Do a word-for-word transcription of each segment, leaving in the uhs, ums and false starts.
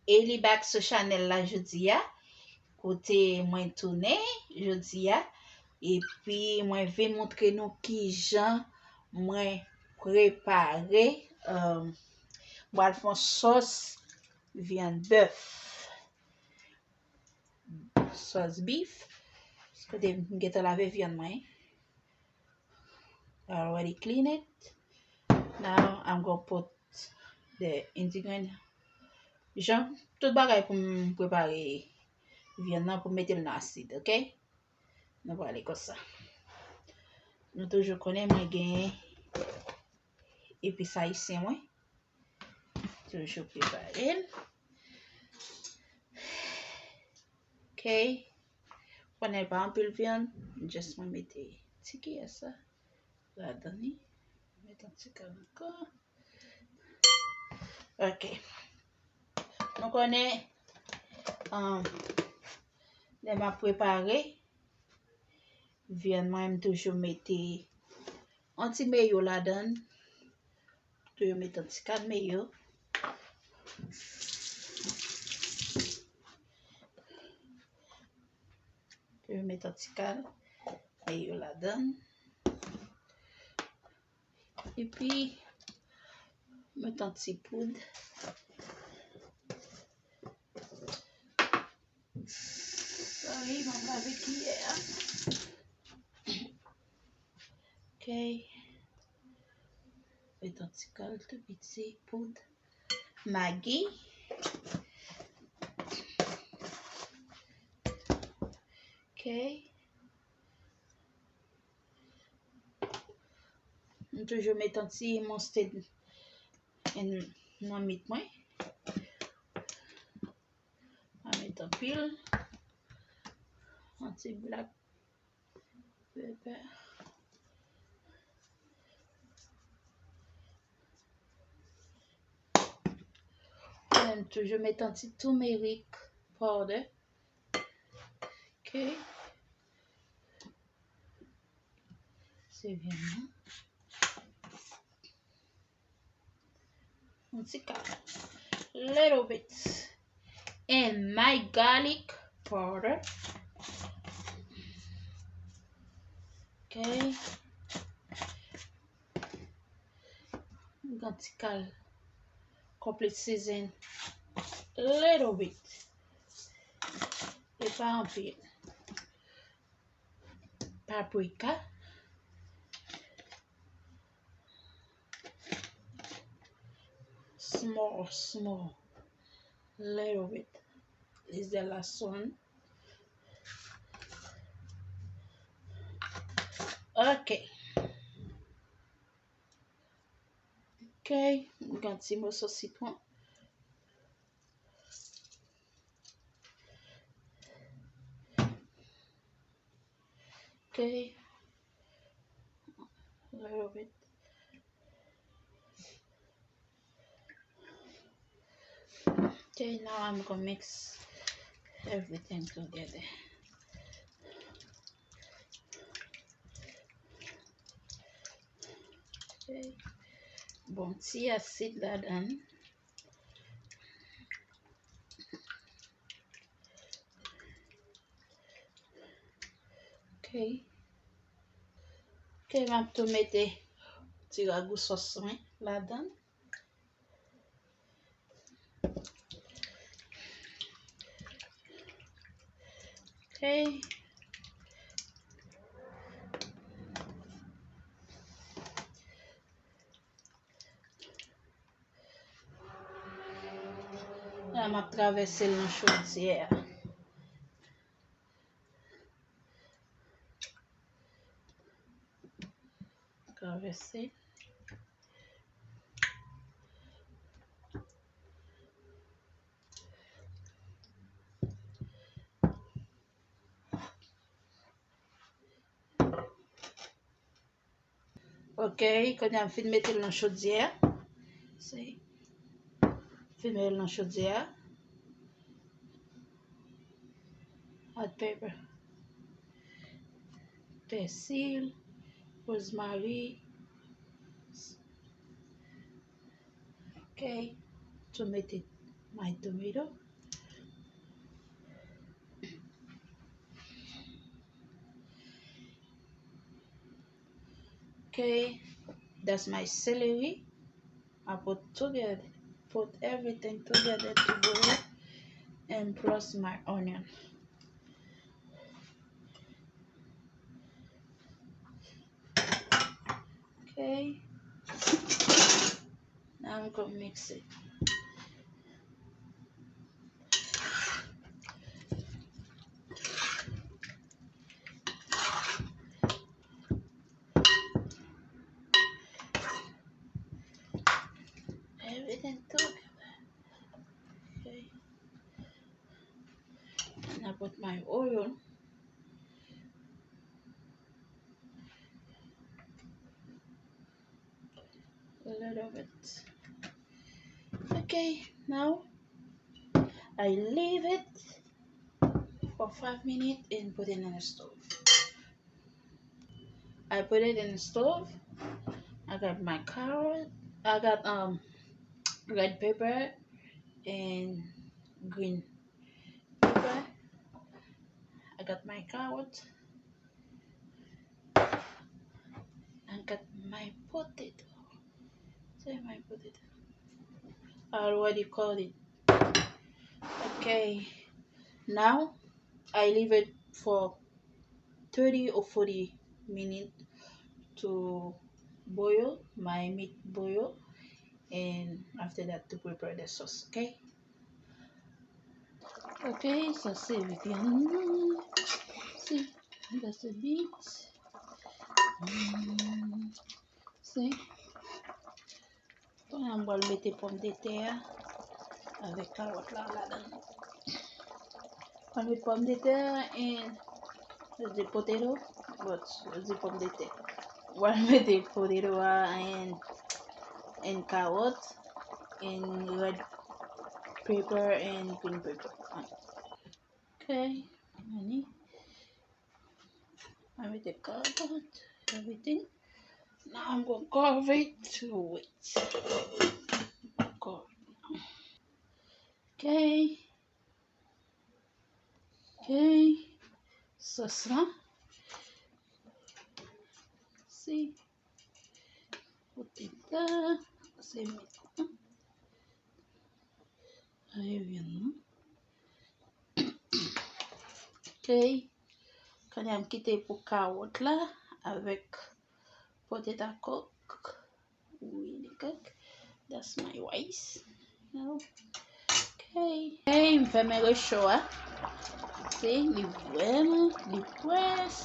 Eli back sou chanèl la jodi a. Kote mwen tounen jodi a. Epi mwen vin montre nou kijan mwen prepare, um, mwen al fè yon sòs vyann bèf. Sòs bif. Kote m gentan lave vyann mwen. I already clean it. Now I'm gonna put the ingredient. Jan, tout bagay pou m prepare vyann nan, pou m mete l nan asid, ok? Nou prale konsa. Nou toujou konnen mwen gen epis ayisyen mwen. Toujou prepare l. Ok. Konnen pa anpil vyann, just mwen mete ti kiyè sa ladan li. Mete yon ti kal ankò. Ok. Nou konnen, um, lè m ap prepare vyann mwen, m toujou mete yon ti meyo ladan l. Toujou mete yon ti kal meyo. Toujou mete yon ti kal meyo ladan l. Epi, mete yon ti poud. Sorry, m ap lave kiyè a. Ok. Mete yon ti kal tou piti poud Maggi. Ok. M toujou met yon ti mustard nan mit mwen. Pa met anpil. Yon ti black pepper. M toujou met yon ti turmeric powder. Ok. Se vyann nan. Yon ti kal. Little bit. And my garlic powder. Ok. Yon ti kal. Complete season. Little bit. E pa anpil. Paprika. Small, small. Little bit. Is the last one. Ok. Ok. M gen ti moso sitwon. Ok. Little bit. Okay, now I'm gonna mix everything together. Okay. Bon, ti asid ladan. Ok. Ok, m ap tou mete ti ragou sòs mwen ladan. Ok. La, m ap travèse l nan chodyè a. Travèse. Ok, kounye a m fin mete l nan chodyè a. Se, fin mete l nan chodyè a. Hot pepper. Pèsi, rosemary. Ok, tou mete My tomato. Okay, that's my celery. I put together, put everything together to boil, and plus my onion. Okay. Now I'm gonna mix it. Everything together. Okay. And I put my oil. A little bit. Okay, now I leave it for five minutes and put it in the stove. I put it in the stove. I got my carrot. I got um red pepper and green pepper. I got my carrot. I got my potato. Say my potato. I already cut it. Okay. Now I leave it for thirty or forty minutes to boil, my meat boil, and after that to prepare the sauce, okay? Okay, sa se vyann nan. Si, that's the beets. Mm, si. Kounye a m pral mete pòmdetè a avèk kawòt la ladan. Pral met pòmdetè and the potato, but the pòmdetè. Pral mete potato a and and carrot and red pepper and green pepper. Okay, honey. I mete carrot, everything. Now I'm gonna cover it with. Cover. Okay. Okay. Sòs la. Si. Pote la. Se met. Ay, vyann nan. Okay. Kounye a m kite pou kawòt la avèk potato cook. Wi, li cook. That's my rice. Okay. Hey, m fèmen recho a. Se, li vrèman, li près.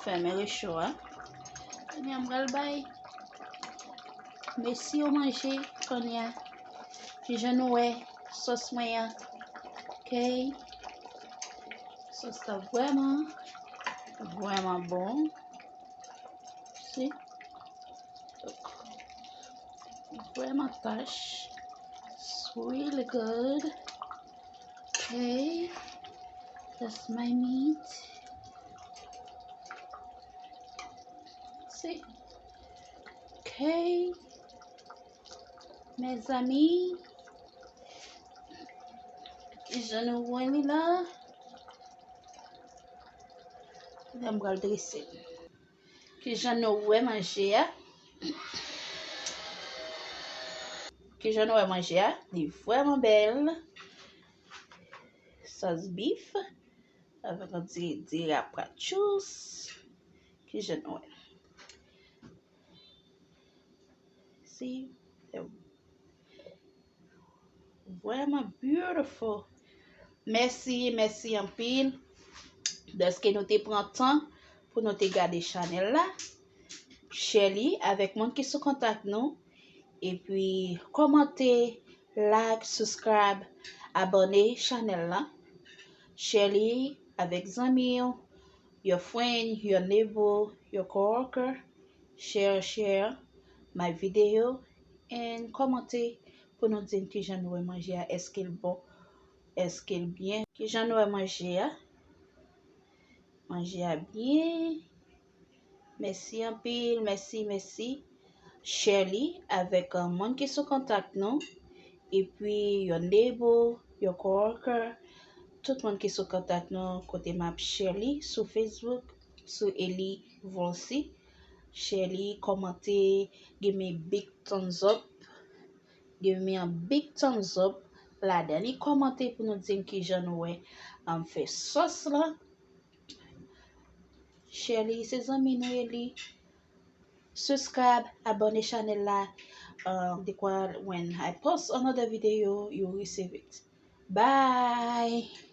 Fèmen recho a. Kounye a m pral bay mesye yo manje kounye a. Kijan nou wè sòs mwen an? Okay. Sòs la vrèman, vrèman bon. Si. Vrèman tache. It's really good. Okay. That's my meat. Si. Okay. Mezanmi, kijan nou wè li la? Kounye a m pral drese l. Kijan nou wè manje a? Kijan nou wè manje a? Li vrèman bèl. Sòs bif avèk yon ti, ti rapatchous. Kijan nou wè? Si, vrèman beautiful. Mèsi, mèsi anpil dèske nou te pran tan pou nou te gade chanèl la. Share li avèk moun ki sou kontak nou. Epi kòmante, like, subscribe, abòne chanèl la. Share li avèk zanmi w, your friend, your neighbor, your coworker. Share, share my video and kòmante pou nou di n kijan nou wè manje a, èske l bon, èske l byen. Kijan nou wè manje a? Manje a byen. Mèsi anpil, mèsi, mèsi. share li avèk uh, moun ki sou kontak nou, epi your neighbor, your coworker, tout moun ki sou kontak nou, kote m ap share li sou Facebook, sou Eli Volcy. Share li, kòmante, give me big thumbs up. Give me a big thumbs up ladan li. Kòmante pou nou di m kijan nou wè m fè sòs la. Share li, se zanmi nou ye li. Subscribe, abone chanèl la. Um, dekwa when I post another video, you receive it. Bye!